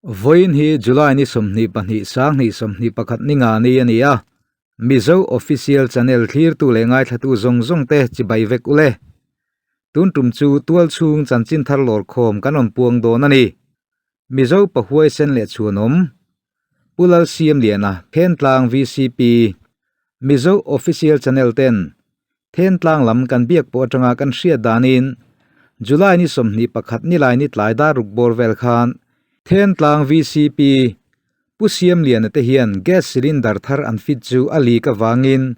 Vawiin hi July ni 22 sang 21 ni nga ni a ni a, Mizo Official Channel thlirtu leh ngaithlatu zawng zawng te chibai vek ule. Tun tum chu tual chhung chanchin thar lawr khawm kan rawn puang dawn a ni. Mizo pahuaisen leh chhuanawm, Pu Lalsiamliana, Thentlang VCP, Mizo Official Channel ten Thentlang lam kan biak pawh atanga kan hriat danin July ni 21 nilai ni tlai dar ruk bawr vel khan Thentlang VCP Pu Siamliana te hian gas cylinder thar an fit chu a leak avangin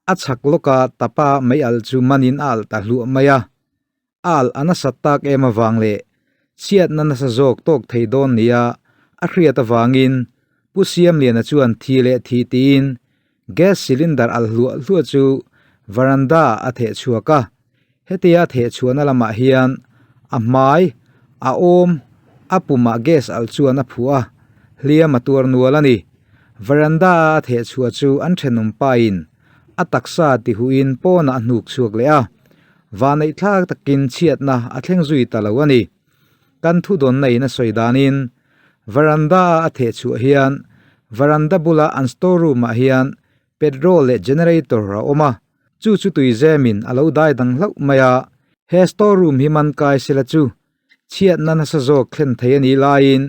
a chhak lawka tapa mei alh chu manin a alh ta hluah mai a. A alh a nasat tak em avang leh chhiatna nasa zawk tawk thei dawn nia a hriat avangin Pu Siamliana chuan thi leh thi tiin gas cylinder alh hluah hluah chu veranda ah a theh chhuak a. Hetia theh chhuahna lamah hian a hmai, a awm, a pumah gas alh chuan a phuah a, hliam a tuar nual a ni. Veranda a a theh chhuah chu an thenawm pain a taksa tihuhin pawnah a hnuk chhuak leh a, vanneih thlak takin chhiatna a thleng zui ta lo a ni. Kan thudawnna in a sawi danin veranda a a theh chhuah hian veranda bula an store room ah hian petrol leh generator a awm a. Chu chu tui zemin a lo dai dang hlauh mai a, he store room hi man kai sela chu chhiatna nasa zawk thlen thei a nih laiin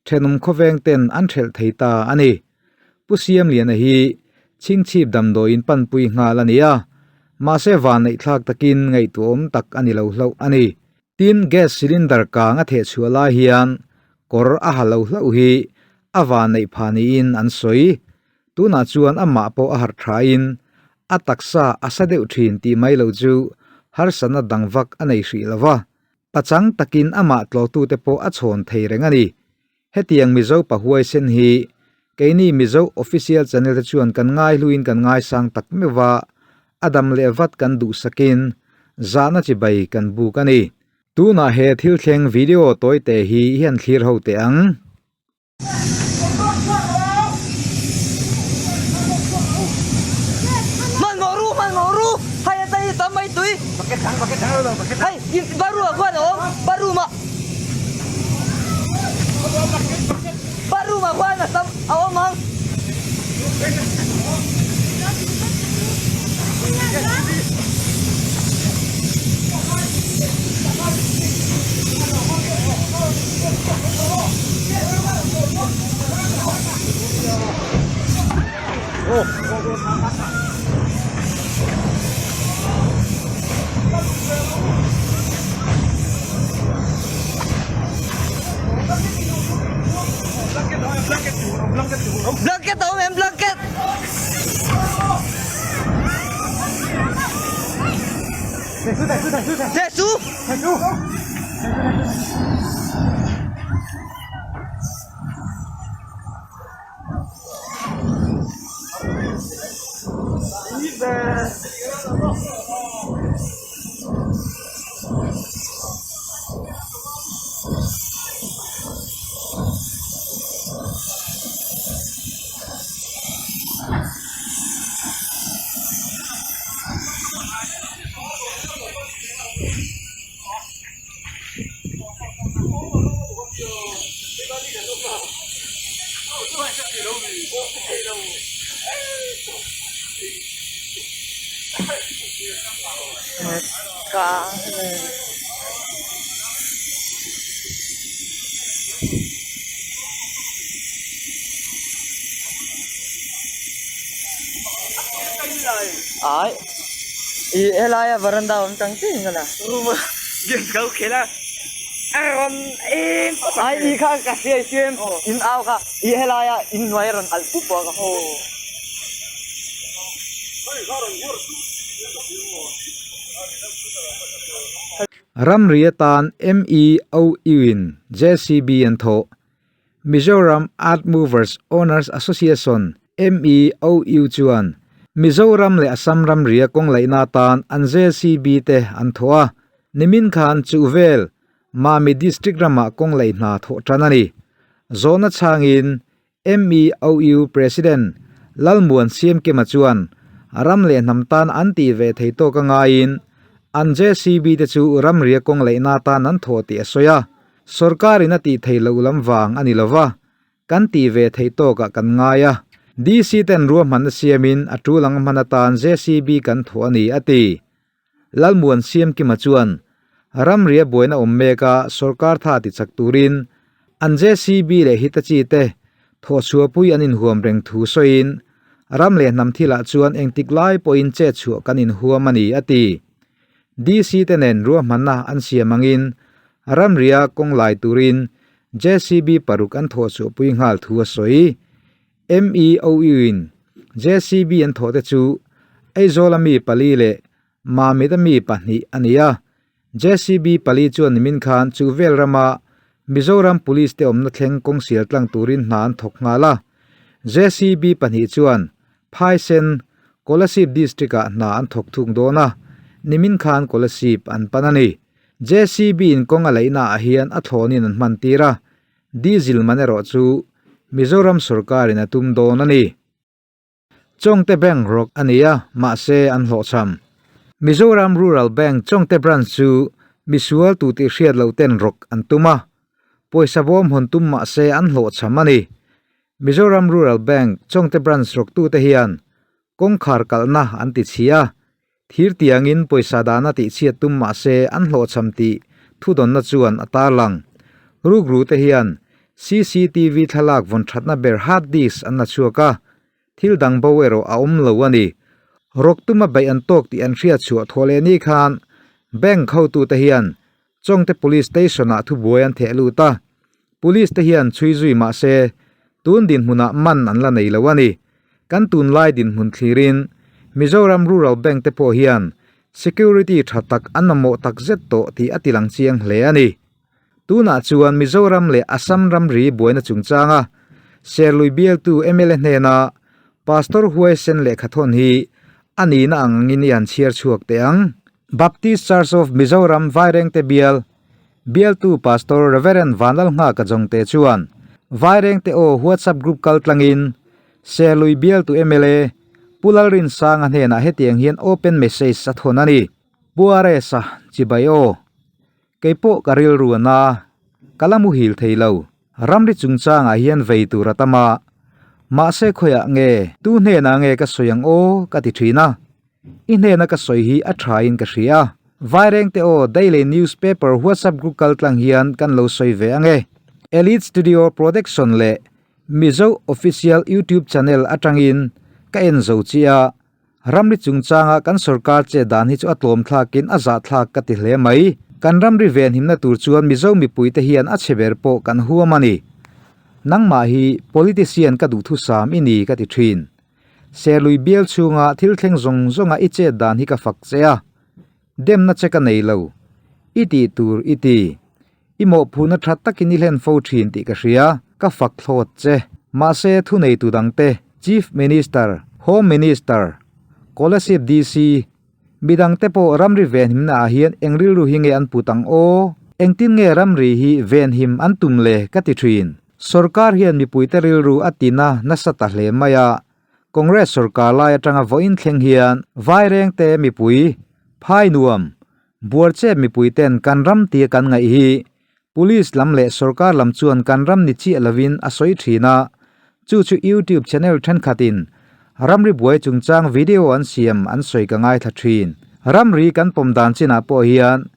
thenawm khawveng ten an hrelh thei ta a ni. Pu Siamliana hi chhingchhip damdawiin panpui nghal a ni a, mahse vanneih thlak takin ngaihtuahawm tak a ni lo hlauh a ni. Tin, gas cylinder kang a theh chhuah lai hian kawr a ha lo hlauh hi a vanneih phah niin an sawi. Tunah chuan amah pawh a harh thain a taksa a sa deuh thin tih mai lo chu harsatna dang vak a nei hrih lo va, pachang takin amah tlawhtute pawh a chhawn thei reng a ni. Hetiang Mizo pahuaisen hi keini Mizo Official Channel te chuan kan ngaihluin kan ngaisang tak meuh va, a dam leh vat kan duhsakin zahna chibai kan buk a ni. Tunah he thil thleng video tawite hi i han thlir ho teh ang. Blanket a awm em blanket? Jesu! Ai i helaia veranda awm chang chiah in a la ai i kha ka hria i siam in au kha i helaia inhnuai a rawn alh pup a ka Ramri atan MEOU in JCB an thawh. Mizoram Earth Movers Owners Association, MEOU, chuan Mizoram leh Assam ramria kawng laihna atan an JCB te an thawh a, nimin khan Chuhvel, Mami District ramah kawng laih hna thawh tan a ni. Zawhna chhangin MEOU President Lalmuan Siamkima chuan ram leh hnam tan an tih ve thei tawk a ngaiin an JCB te chu ramria kawng laihna atan an thawh tih a sawi a. Sorkarin a tih theih loh lam vang a ni lo va, kan tih ve theih tawkah kan ngai a. DC ten ruahmanna siamin a tul ang hman atan JCB kan thawh a ni, a ti. Lalmuan Siamkima chuan ramria buaina awm meka sorkar tha ti chak turin an JCB leh Hitachi te thawhchhuahpui an inhuam reng thu sawiin ram leh hnam thilah chuan engtik lai pawhin chet chhuah kan inhuam a ni, a ti. DC te nen ruahmanna an siam angin ramria kawng lai turin JCB paruk an thawhchhuahpui nghal thu a sawi. MEOU-in JCB an thawhte chu Aizawl-a mi pali leh Mamit-a mi pahnih a ni a. JCB pali chuan nimin khan chu vel rama Mizoram Police te awmna thleng kawng sial tlang turin hna an thawk nghal a. JCB pahnih chuan Phaisen, Kolasib District-ah hna an thawk thung dawn a, nimin khan Kolasib an pan a ni. JCB-in kawng a laihnaah hian a thlawnin an hman tir a, Diesel man erawh chu Mizoram sorkarin a tum dawn a ni. Chawngte Bank rawk a ni a, mahse an hlawhchham. Mizoram Rural Bank Chawngte Branch chu misual tu tih hriat loh ten rawk an tum a, pawisa bawm hawn tum mahse an hlawhchham a ni. Mizoram Rural Bank Chawngte Branch rawktute hian kawngkhar kalhna an ti chhi a, Thir tiangin pawisa dahna tihchhiat tum mah se an hlawhchham tih thudawnna chuan a tarlang. Rukru te hian cctv thlalak vawn thatna ber hard disk an la chhuak a, thil dang bo erawh a awm lo a ni. Rawk tuma beih an tawk tih an hriat chhuah thawh leh ni khan bank hotute hian Chawngte Police Station-ah thubuai an theh lut a, Police te hian chhui zui mah se tun dinhmunah man an la nei lo a ni. Kan tunlai dinhmun thlirin Mizoram Rural Bank te pawh hian security tha tak an mamawh tak zet tawh tih a tilang chiang hle a ni. Tunah chuan Mizoram leh Assam ramri buaina chungchanga Serlui bialtu mla hnena Pastor Huaisen lehkhathawn hi a nihna ang angin i han chhiar chhuak teh ang. Baptist Church of Mizoram Vairengte Bial Bialtu Pastor Rev. Vanlalnghaka Jongte chuan Vairengte aw WhatsApp group kal tlangin Serlui Bialtu mla Pu Lalrinsanga hnenah hetiang hian open message a thawn a ni. Pu RS-a chibai aw. Kei pawh ka rilru a na, ka la muhil thei lo. Ramri chungchangah hian vei tur a tam a, mahse khawiah nge, tu hnenah nge ka sawi ang aw ka ti thin a. I hnena ka sawi hi a thain ka hria. Vairengte aw Daily Newspaper WhatsApp group kal tlang hian kan lo sawi ve ang e. Elite Studio Production leh Mizo Official YouTube Channel atangin ka en zo chiah a, ramri chungchanga kan sorkar che dan hi chu a tlawm thlakin a zah thlak ka ti hle mai. Kan ramri venhimna tur chuan Mizo mipuite hian a chhe ber pawh kan huam a ni. Nangmah hi politician ka duhthusam i ni ka ti thin. Serlui bial chhunga thil thleng zawng zawnga i chet dan hi ka fak che a, demna che ka nei lo. I tih tur i ti. I mawhphurhna tha takin i hlen fo thin tih ka hria, ka fak thlawt che. Mahse thuneitu dangte, Chief Minister, Home Minister, Kolasib DC, Midangte pawh ramri venhimna ah hian eng rilru hi nge an put ang aw? Engtin nge ramri hi venhim an tum le ka ti thin. Sorkar hian mipuite rilru a tina nasa ta hle mai a, Congress sorkar lai atanga vawiin thleng hian Vairengte mipui, phai nuam, buarchep mipuiten kan ram tia kan ngaih hi Police lam leh sorkar lam chuan kan ram ni chiah lovin a sawi thin a, chu chu YouTube channel thenkhatin ramri buai chungchang video an siam an sawi ka ngaithla thin. Ramri kan pawm dan chinah pawh hian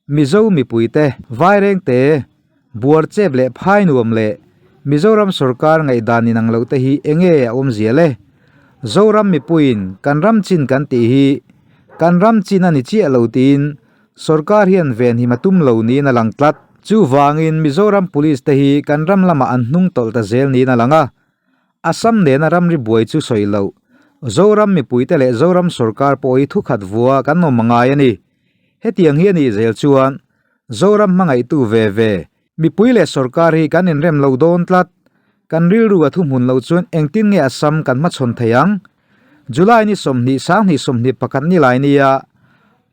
Mizo mipuite, Vairengte, Buarchep leh Phainuam leh Mizoram sorkar ngaihdan inang loh te hi enge a awmzia le? Zoram mipuiin kan ram chin kan tih hi kan ram chin a ni chiah lo tiin Sorkar hian venhim a tum lo niin a lang tlat. Chuvangin Mizoram Police te hi kan ram lamah an hnung tawlh ta zel niin a lang a. Assam nena ramri buai chu sawi loh. Zoram mipuite leh Zoram sorkar pawh hi thukhat vua kan awm a ngai a ni. Hetiang hi a nih zel chuan Zoram hmangaihtu ve ve mipui leh sorkar hi kan inrem lo dawn tlat. Kan rilru a thuhmun loh chuan engtin nge Assam kan hmachhawn thei ang? July ni 20 sanghnih 21 ni lai nia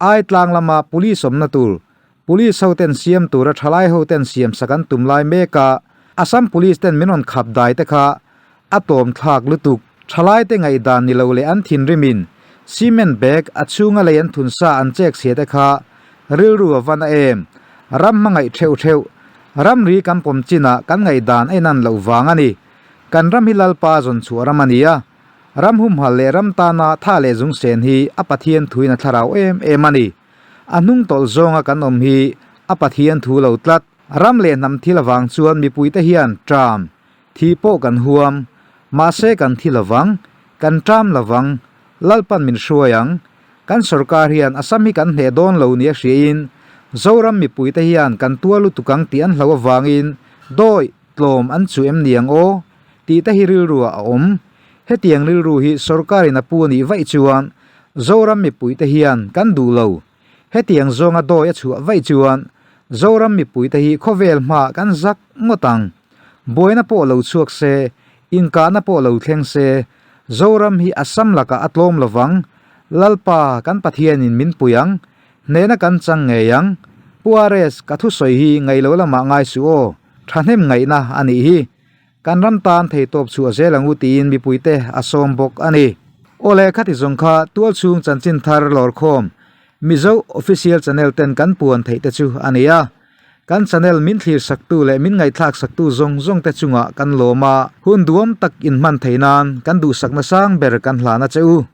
Aitlang lama police awmna tur police ho ten siam tura thalai ho ten siam sak an tum lai mek a, Assam police ten min rawn khap dai te kha a tawm thlak lutuk. Thalai te ngaihdan ni lo leh an thinrimin cement bag a chhunga lei an thun sa an chek chhia te kha rilru a va na em. Ram hmangaih theuh theuh. Ramri kan pawm chinah kan ngaihdan a inan loh vang a ni. Kan ram hi Lalpa zawn chhuah ram a ni a. Ram humhal leh ram tana tha leh zung sen hi a Pathian thuin a thlarau em em a ni. A hnung tawlh zawnga kan awm hi a Pathian thu lo tlat. Ram leh hnam thil avang chuan mipuite hian ṭam, thi pawh kan huam. Mahse kan thi lovang, kan ṭam lovang, Lalpan min hruai ang. Kan sorkar hian Assam hi kan hneh dawn lo nia hriain Zoram mipuite hian kan tua lutuk ang tih an hlau avangin dawi tlawm an chu em ni ang aw? tih te hi rilruah a awm. Hetiang rilru hi sorkarin a pu a nih vaih chuan Zoram mipuite hian kan duh lo. Hetiang zawnga dawi a chhuah vaih chuan Zoram mipuite hi khawvel hmaah kan zak ngawt ang. Buaina pawh lo chhuak se, inkahna pawh lo thleng se, Zoram hi Assam lakah a tlawm lovang, Lalpa kan Pathianin min pui ang, hnehna kan chang ngei ang. Pu RS, ka thusawi hi ngailo lamah ngai suh aw, thahnem ngaihna a nih hi. Kan ram tan theitawp chhuah zel ang u tiin mipuite a sawm bawk a ni. Awle khati zawng kha tualchhung chanchin thar lawrkhawm Mizo Official Channel ten kan puan theih te chu a ni a. Kan channel min thlir saktu leh min ngaihthlak saktu zawng zawng te chungah kan lawm a, hun duam tak inhman theih nan kan duhsakna sang ber kan hlan a che u.